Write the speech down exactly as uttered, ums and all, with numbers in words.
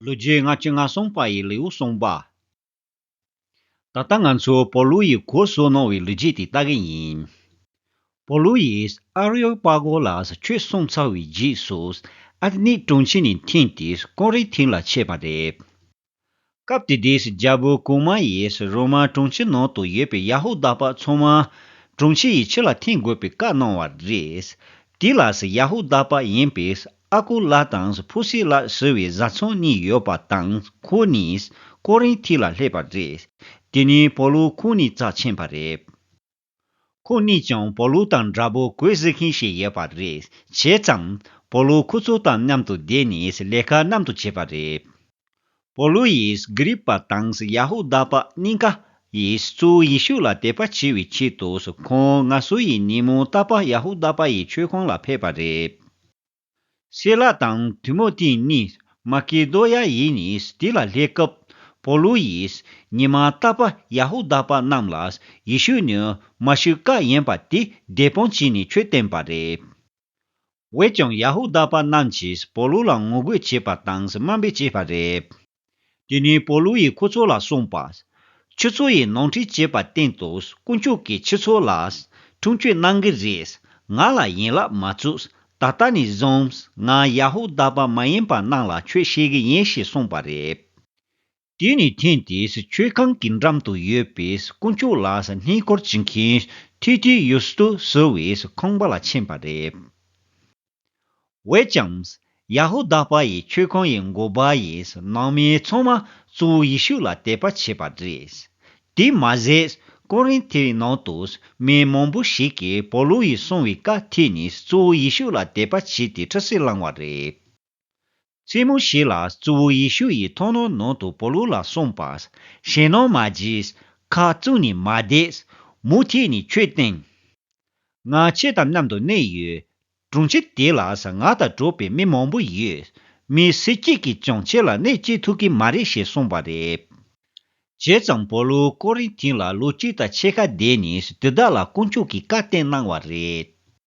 ལོ་རྒྱུས་ལྔ་བཅུ་ང་གསུམ་པ་ཡི་ལེའུ་གསུམ་པ། ད་ལྟ་ང་ཚོ་པོ་ལུ་ཡིས་གོ་སོང་གནང་བའི་ལོ་རྒྱུས་དེ་ལྟ་གི་ཡིན། པོ་ལུ་ཡིས་ཨ་རེའོ་པ་གོ་ལ་ཆོས་གསུངས་ཚར་བའི་རྗེས་སུ། ཨ་ཐི་ནི་གྲོང་ཁྱེར་ནས་འཐེན་ཏེ་ཀོ་རིན་ཐིན་ལ་ཆས་པ་རེད། སྐབས་དེ་དུས་རྒྱལ་པོ་གོང་མ་ཡིས་རོ་མ་གྲོང་ཁྱེར་ནང་དུ་ཡོད་པའི་ཡ་ཧུ་དཱ་པ་ཚང་མ་གྲོང་ཁྱེར་ཡི་ཕྱི་ལ་འཐེན་དགོས་པའི་བཀའ་གནང་བ་རེད། དེ་ལ་ཡ་ཧུ་དཱ་པ་ཡིན་པའི་ཨ་ཀུ་ལ་དང་ཕུ་སི་ལ་ཟེར་བའི་བཟའ་ཚང་གཉིས་ཡོད་པ་དང་ཁོ་གཉིས་ཀོ་རིན་ཐི་ལ་སླེབས་པ་རེད། དེ་ནས་པོ་ལུ་ཁོ་གཉིས་རྩར་ཕྱིན་པ་རེད། ཁོ་གཉིས་ཀྱང་པོ་ལུ་དང་འདྲ་པོ་གོས་བཟི་མཁན་ཞིག་ཡོད་པ་རེད། བྱས་ཙང་པོ་ལུ་ཁོ་ཚོ་དང་མཉམ་དུ་བསྡད་ནས་ལས་ཀ་མཉམ་དུ་བྱས་པ་རེད། པོ་ལུ་ཡིས་གྷི་རི་པ་དང་ཡ་ཧུ་དཱ་པ་གཉིས་ཀ་ཡིས་གཙོ་བོ་ཡེ་ཤུ་ལ་དད་པ་བྱེད་པའི་ཆེད་དུ་ཁོང་ང་ཚོ་ཡི་ཉིན་མོ་རྟག་པར་ཡ་ཧུ་དཱ་པ་ཡི་མཆོད་ཁང་ལ་ཕེབས་པ་རེད། སི་ལ་དང་ཐི་མོ་ཐི་གཉིས་མ་ཀེ་དོ་ཡ་ཡི་ནས་དེ་ལ་སླེབས་སྐབས་པོ་ལུ་ཡིས་ཉི་མ་རྟག་པར་ཡ་ཧུ་དཱ་པ་རྣམས་ལ་ཡེ་ཤུ་ནི་མ་ཤི་ཀ་ཡིན་པ་དེ་བདེན་དཔང་བྱས་ནས་ཆོས་བསྟན་པ་རེད། འོན་ཀྱང་ཡ་ཧུ་དཱ་པ་རྣམས་ཀྱིས་པོ་ལུ་ལ་ངོ་རྒོལ་བྱས་པ་དང་དམའ་འབེབས་བྱས་པ་རེད། དེ་ནས་པོ་ལུ་ཡིས་ཁོ་ཚོ་ལ་གསུངས་པ། ཁྱོད་ཚོ་ཡིས་ནོར་འཁྲུལ་བྱས་པ་སྟེང་དུ་དཀོན་མཆོག་གིས་ཁྱེད་ཚོ་ལ་ཁྲིམས་གཅོད་གནང་གི་རེད། ང་ལ་ཡན་ལག་མ་བཙུགས། ད་ལྟ་ནས་བཟུང་ང་ཡ་ཧུ་དཱ་པ་མ་ཡིན་པ་རྣམས་ལ་ཆོས་བཤད་ཀྱི་ཡིན་ཞེས་གསུངས་པ་རེད། དེ་ནས་ཐེངས་དེའི་མཆོད་ཁང་གི་འགྲམ་དུ་ཡོད་པའི་དཀོན་མཆོག་ལ་བསྙེན་བཀུར་བྱེད་མཁན་ཐི་ཐི་ཡུ་སྟུ་ཟེར་བའི་ཁང་པ་ལ་ཕྱིན་པ་རེད། འོན་ཀྱང་། ཡ་ཧུ་དཱ་པ་ཡི་མཆོད་ཁང་ཡི་འགོ་པ་ཡིས་ནང་མི་ཚང་མ་གཙོ་བོ་ཡེ་ཤུ་ལ་དད་པ་བྱས་པ་རེད། དེ་མ་ཟད་ཀོ་རིན་ཐིའི་ནང་དུ་མི་མང་པོ་ཞིག་གིས་པོ་ལུ་ཡིས་གསུངས་པའི་བཀའ་ཐོས་ནས་གཙོ་བོ་ཡེ་ཤུ་ལ་དད་པ་བྱས་ཏེ་ཁྲི་སེ་བླངས་བ་རེད། མཚན་མོ་ཞིག་ལ་གཙོ་བོ་ཡེ་ཤུ་ཡིས་མཐོང་སྣང་ནང་དུ་པོ་ལུ་ལ་གསུངས་པ། ཞེད་སྣང་མ་བྱེད། ཁ་བཙུམས་ནས་མ་བསྡད། མུ་མཐུད་ནས་ཆོས་བསྟན། ང་ཁྱེད་དང་མཉམ་དུ་གནས་ཡོད། གྲོང་ཁྱེར་དེ་ལ་ང་དང་འགྲོགས་པའི་མི་མང་པོ་ཡོད། མི་སུ་གཅིག་གིས་ཀྱང་ཁྱེད་ལ་གནོད་བྱེད་ཐུབ་ཀྱི་མ་རེད་ཞེས་གསུངས་པ་རེད། བྱས་ཙང་པོ་ལུ་ཀོ་རིན་ཐིན་ལ་ལོ་གཅིག་དང་ཕྱེད་ཀ་བསྡད་ནས་དེ་དག་ལ་དཀོན་མཆོག་གིས་བཀའ་བསྟན་གནང་བ་རེད།